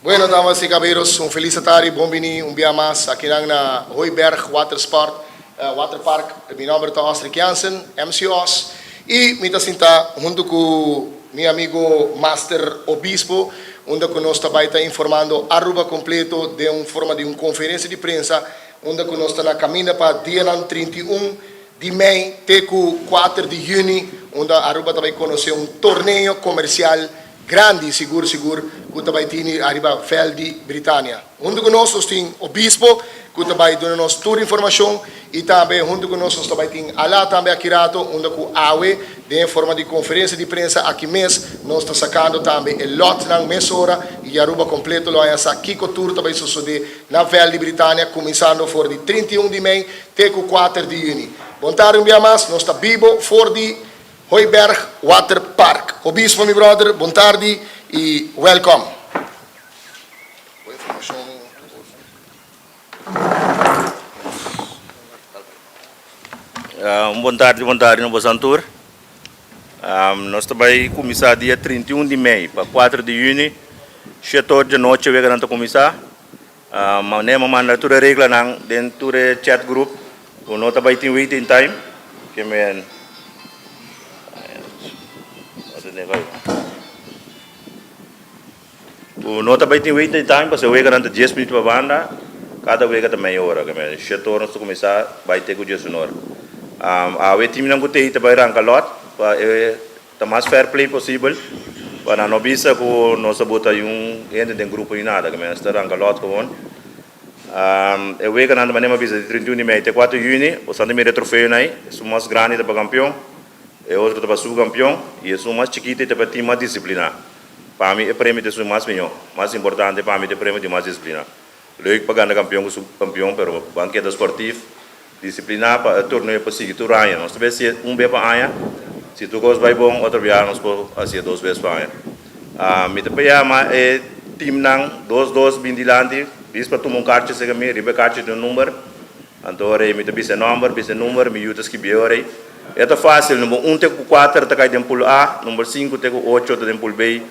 Bueno, damas y caballeros, un feliz tardi, bon bini un bia mas akinan na Hooiberg Watersport, Waterpark. Mi nomber ta Osric Jansen, MC Os, y mi ta sinta hunto cu mi amigo Master Obispo, unda cu nos ta bay ta informando Aruba completo den un forma di un conferencia di prensa, unda cu nos ta na caminda pa dianan 31 di mei te cu 4 di juni, unda Aruba ta bay conoce un torneo comercial Grandi, sigur sigur cu ta bay tini ariba veld di Britania. Hunto cu nos, nos tin Obispo cu ta bay duna nos tur informacion y tambe hunto cu nos, nos ta bay tin Ala tambe aki rato unda cu awe den e forma di conferencia di prensa aki mes nos ta sacando tambe e lotnan mesora y Aruba completo lo haya sa kico tur ta bay sosode na veld di Britania cuminsando for di 31 di mei te cu 4 di juni. Bon tardi un bia mas, nos ta bibo for di Hooiberg Water Park. Obispo mi brother, bon tardi y welcome. Bo informacion Un bon tardi, bon tardi na bosan tur. Nos ta bai kuminsá dia 31 di mei pa 4 di yüni, shete or djanochi weganan ta kuminsá. Manera mi a manda tur e reglanan den tur e chat group ku no ta bai tin waiting time ke men ku no ta bai tin waiting time pasobra e weganan ta dies minuut pa banda kada wega ta mei ora ke men shete ora nos ta kuminsá bai te ku diesun ora. Awe timnan ku tei ta bai ranka lòt pa e Ta mas fair play posibel pa nan no bisa ku nos a bota yun hende den grupo ni nada, ke mester ranka lot gewoon. E weganan ta manera mi a bisa di 31 di mei te 4 di juni, boso ta mira e trofeonan ei, esun mas grandi ta pa kampion, e otro ta pa subkampion i esun mas chikito ta pa e tim mas disipliná. Pa mi e premio ta esun mas mihó, mas importante pa mi ta e premio di mas disipliná. Leuk pa gana kampion ku subkampion pero ban keda sportief, disipliná pa e torneo por sigui tur aña. Nos ta bay hasié un bes pa aña, si tur kos bay bon otro biaha nos por hasié dos bes pa aña. Mi ta yama e teamnan dos dos bin dilanti bis pa tuma un karchi serka mi, riba e karchi tin un number, anto ora ei mi ta bisa e nomber, bisa e number, mi yu ta skibié ora ei. E ta fásil, number un te ku kuater ta kai den pool A, number sinku te ku ocho ta den pool B.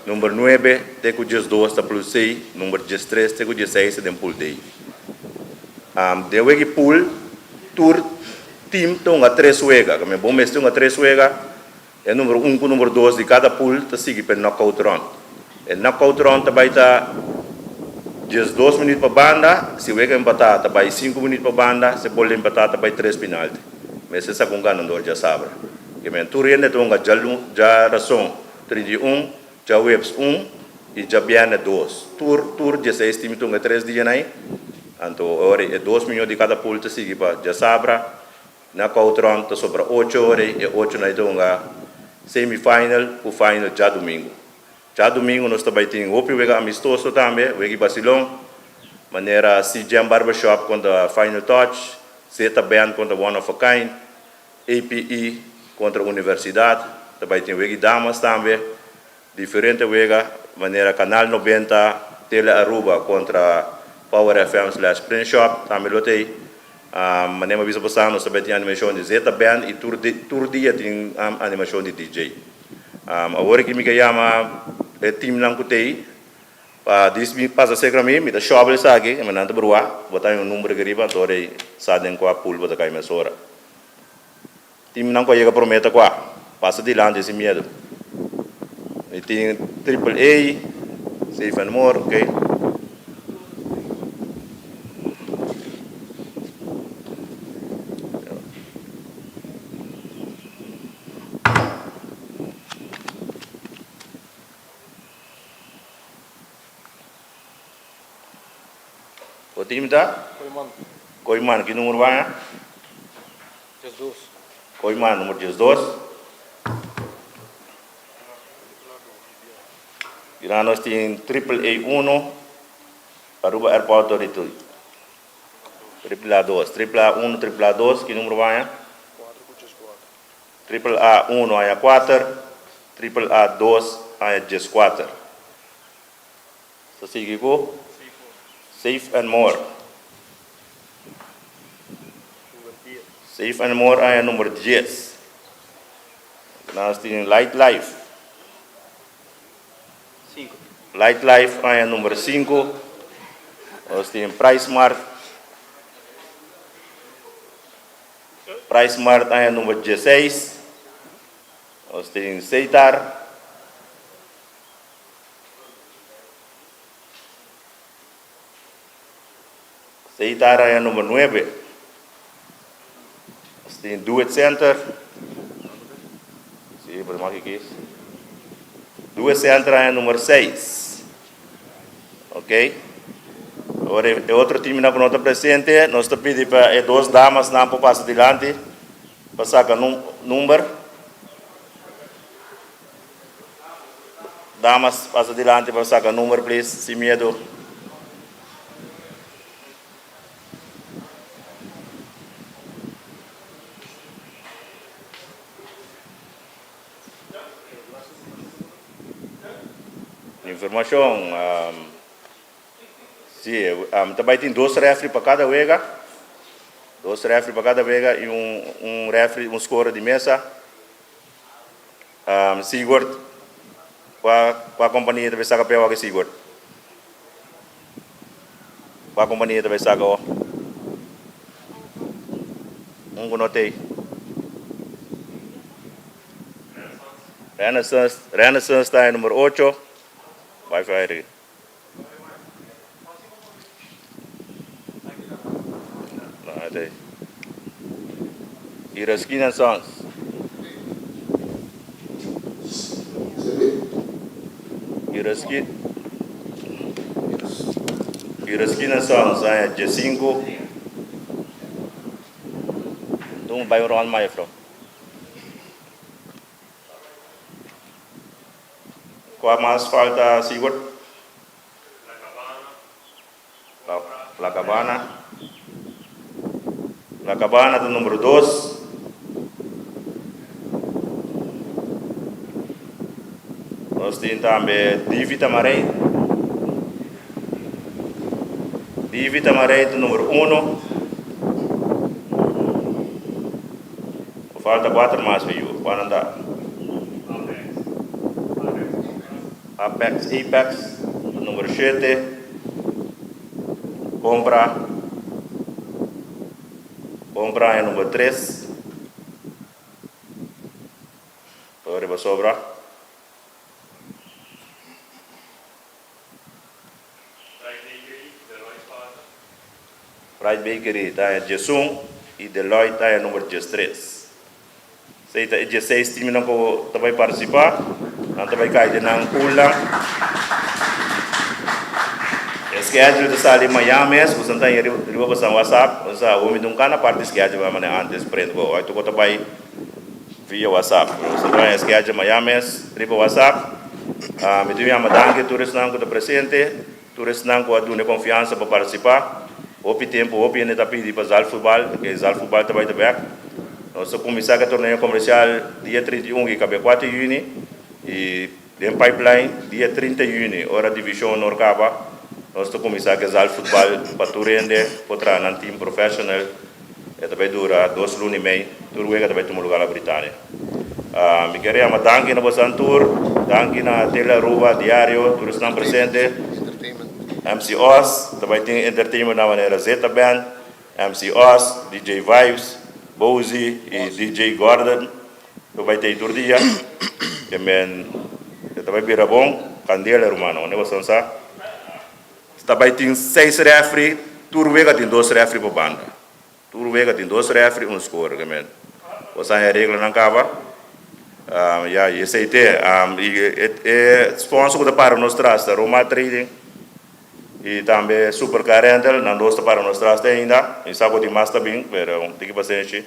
Number nuebe te ku diesdos ta pool C, number diestres te ku dieseis ta den pool D. Den wega di pool tur team ta hunga tres wega. Kami bon mester hunga tres wega. E number un ku number dos di kada pool ta sigui pa e knockout round. E knockout round ta bai ta 12 minuut pa banda, si wega empatá ta bai sinku minuut pa banda, si bol empatá ta bai tres penalti. Mester sa ku un ganador djasabra. Kimen tur hende ta hunga djarason. 31, djaweps un i djabièrnè dos. Tur tur dieseis tim tunga e tres dianan ei. Anto ora e dos miñó di kada pul ta sigui pa djasabra. Na koutron ta sobra ocho ora ei, e ochonan ei ta hunga semifinal ku final djadumingu. Djadumingu nos ta bai tin hopi wega amistoso tambe, wega i basilon, manera C-Jam Barbershop kontra Final Touch, Zeta Band kontra One of a Kind, APE kontra Universidat, ta bai tin wega di damas tambe, diferente wega manera Canal 90, Tele Aruba kontra Power FM slash Print Shop tambe lo ta ei. Manera mi a bisa pasá nos ta bai tin animashon di Zeta Band i tur tur dia tin animashon di DJ. Awor aki mi ke yama e teamnan ku ta ei pa dis mi pasa serka mi, mi ta shòbel esaki, nan ta bruá, bo ta haña un number aki riba, anto ora ei sa den kua pool bo ta kai mesora. Teamnan ku a yega promé ta kua? Pasa dilanti sin miedu. Mi tin Triple A, Safe and More, ok. Bo team ta? Koiman. Koiman, ki numero baña? 12. Koiman, numero 12. Bira nos tin triple A uno, Aruba Airport Authority. Triple A dos, triple A uno, triple A dos, ki numero baña? 4 ku 14. Triple A uno aña kuater, triple A dos aña dieskuater. Ta sigui ku Safe and More. Safe and More aña number dies. Nos tin Light Life. Light Life aña number sinku. Nos tin Price Mart. Price Mart aña number dieseis. Nos tin Seitar. Seitar aña number nuebe. Nos tin Do It Center. Sí, por mas kikis. Do It Center aña number seis. Ok. Ora e otro teamnan ku no ta presente, nos ta pidi pa e dos damasnan por pasa dilanti pa saka number. Damas pasa dilanti pa saka number please, sin miedo. Informacion, Si, ta bai tin dos refri pa kada wega, dos refri pa kada wega y un refri, un scorer di mesa. Sigurd, kua kua kompania ta bai saka p'e awor Sigurd? Kua kompania ta bai saka awor? Un ku no t'ei. Renaissance, Renaissance ta e number ocho. Bai fai. Iraskina and Sons. Iraskina and Sons aña diesinku. Dun bai un rond ma juffrouw. Kua mas falta Sigurd? La Cabana. La Cabana ta numero dos. Nos tin tambe Divi Tamarijn. Divi Tamarijn ta numero uno. Falta kuater mas pa yu. Kua nan ta? Apex, Apex, numero shete. Compra, Compra e numero tres. Por riba sobra. Pride Bakery ta e diesun y Deloitte ta e number diestres. Esey ta e dieseis teamnan cu ta bay participa. Nan ta bay cay den nan poolnan. E schedule ta sali mañan mes. Boso ta haya riba boso WhatsApp. Boso sa awor mi ta un cana parti schedule bay mane antes print bo. Hoy tuco ta bay via WhatsApp. Boso ta haya schedule mañan mes riba WhatsApp. Mi ta yama danki tur esnan cu ta presente. Tur esnan ku a duna e konfiansa pa partisipá. Hopi tempu hopi hende ta pidi pa zalfutbal, ke zalfutbal ta bai ta bèk. Nos ta kuminsá ku e torneo komersial dia 31 i kab'é kuater yüni i den pipeline dia 30 yüni ora divishon honor kaba nos ta kuminsá ku e zalfutbal pa tur hende por traha nan team professional. E ta bai dura dos luna i mei. Tur wega ta bai tuma lugar na Britania. Mi ker yama danki na bosan tur. Danki na Tele Aruba, Diario, tur esnan presente. MC Oz, ta bai tin entertainment na manera Zeta Band, MC Oz, DJ Vibes, Bozy i DJ Gordon. Lo bai tei tur dia. Ke men e ta bai bira bon. Kandela rumannan, wende bosan sa. Ta bai tin seis refri, tur wega tin dos refri pa banda. Tur wega tin dos refri, un score. Ke men bo sa e reglanan kaba. Ya, y esei te. Y e sponsor ku ta para nos tras ta Roma Trading y tambe Supercar Rental. Nan dos ta para nos tras te ainda. Mi sa ku tin mas ta bin, pero tin ki pasenshi.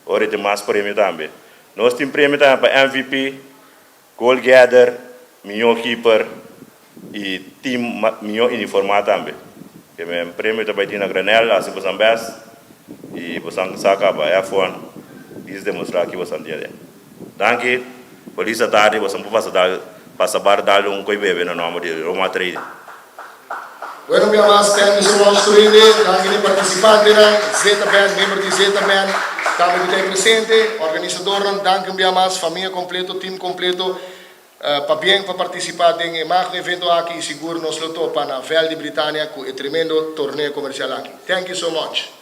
Ora tin mas premio tambe. Nos tin premio tambe pa MVP. Goal getter, mihó keeper y team mihó uniformá tambe. Ke men premio ta bai tin na granel, hasi bosan best y bosan sa kaba F1 dis demostrá ki bosan tin aden. Danki, feliz atardi, bosan por pasa dal pasa bar dal un koe bebe na nomber di Roma Trading. Bueno un bia mas thank you so much tur hende, danki na e participantenan, Zeta Band, miembro di Zeta Band tambe ku ta ei presente, organisadornan danki un bia mas, famia completo, team completo. Pabien pa participa den e magno evento aki y sigur nos lo topa na veld di Britannia cu e tremendo torneo comercial aki. Thank you so much.